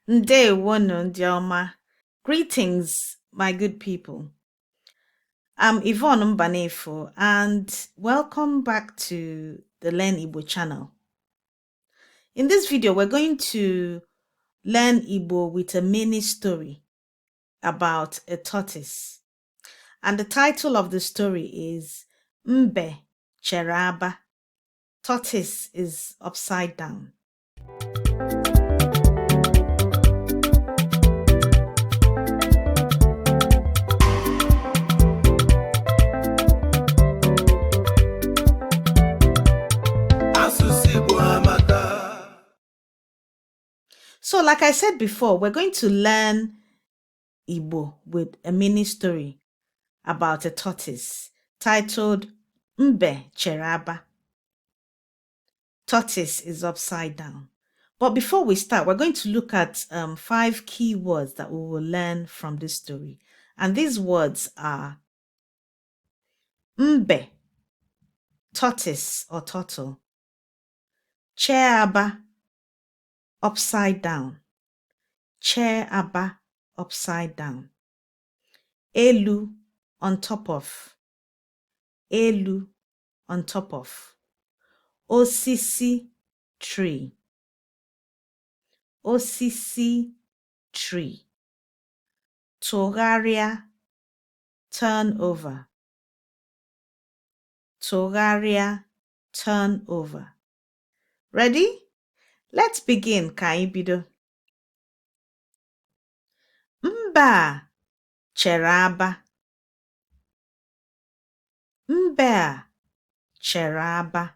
Ndewonu ndị ọma. Greetings, my good people. I'm Yvonne Mbanefo, and welcome back to the Learn Igbo channel. In this video, we're going to learn Igbo with a mini story about a tortoise. And the title of the story is Mbe Cheraba. Tortoise is upside down. So, like I said before, we're going to learn Igbo with a mini story about a tortoise titled Mbe Cheraba. Tortoise is upside down. But before we start, we're going to look at 5 key words that we will learn from this story. And these words are Mbe, tortoise or turtle. Cheraba, upside down. Cheraba, upside down. Elu, on top of. Elu, on top of. Osisi, tree. Osisi, tree. Togaria, turn over. Togaria, turn over. Ready? Let's begin, Kaibido. Mba Cheraba. Mba Cheraba.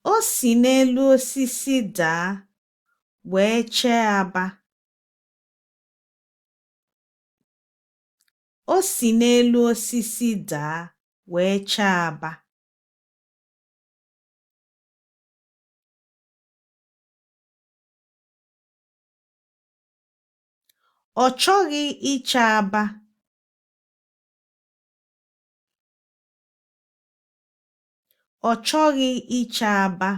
O si n'elu osisi daa wee chee aba. O si n'elu osisi daa wee chee aba. Ọ chọghị iche aba. Ọ chọghị iche aba.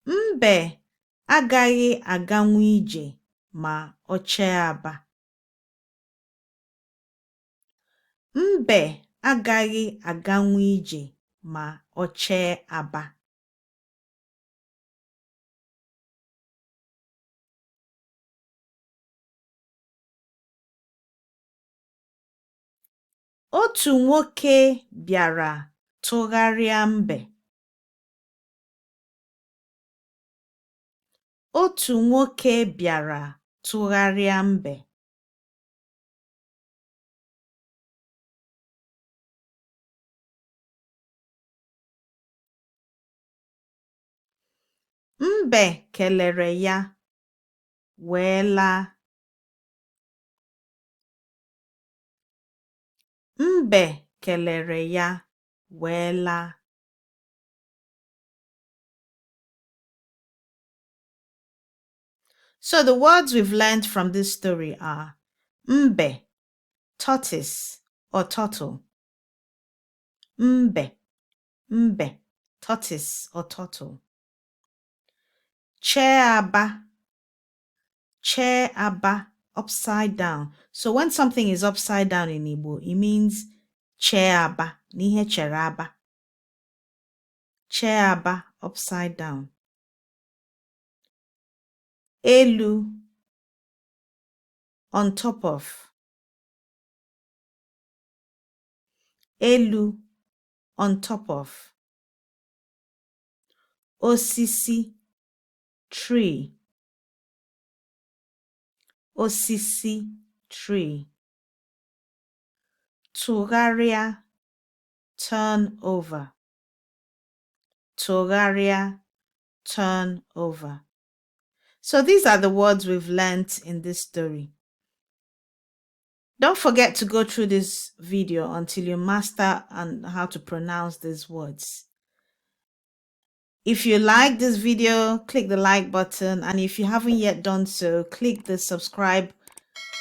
Mbe agaghị aganwu ije ma ọ chee aba. Mbe agaghị aganwu ije ma ọ chee aba. Otu nwoke bịara tụgharịa mbe. Otu nwoke bịara tụgharịa mbe. Mbe kelere ya wee laa. Mbe kelere ya wee laa. So the words we've learned from this story are Mbe, tortoise or turtle. Mbe, Mbe, tortoise or turtle. Chee aba, Chee aba, upside down. So when something is upside down in Igbo, it means chee aba, n'ihe chere aba. Chee aba, upside down. Elu, on top of. Elu, on top of. Osisi, tree. Osisi, tree. Tụgharịa, turn over. Tụgharịa, turn over. So these are the words we've learnt in this story. Don't forget to go through this video until you master on how to pronounce these words. If you like this video, click the like button, and if you haven't yet done so, click the subscribe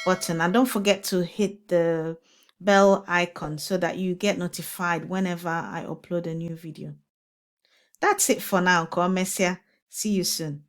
button, and don't forget to hit the bell icon so that you get notified whenever I upload a new video. That's it for now, Komesia. See you soon.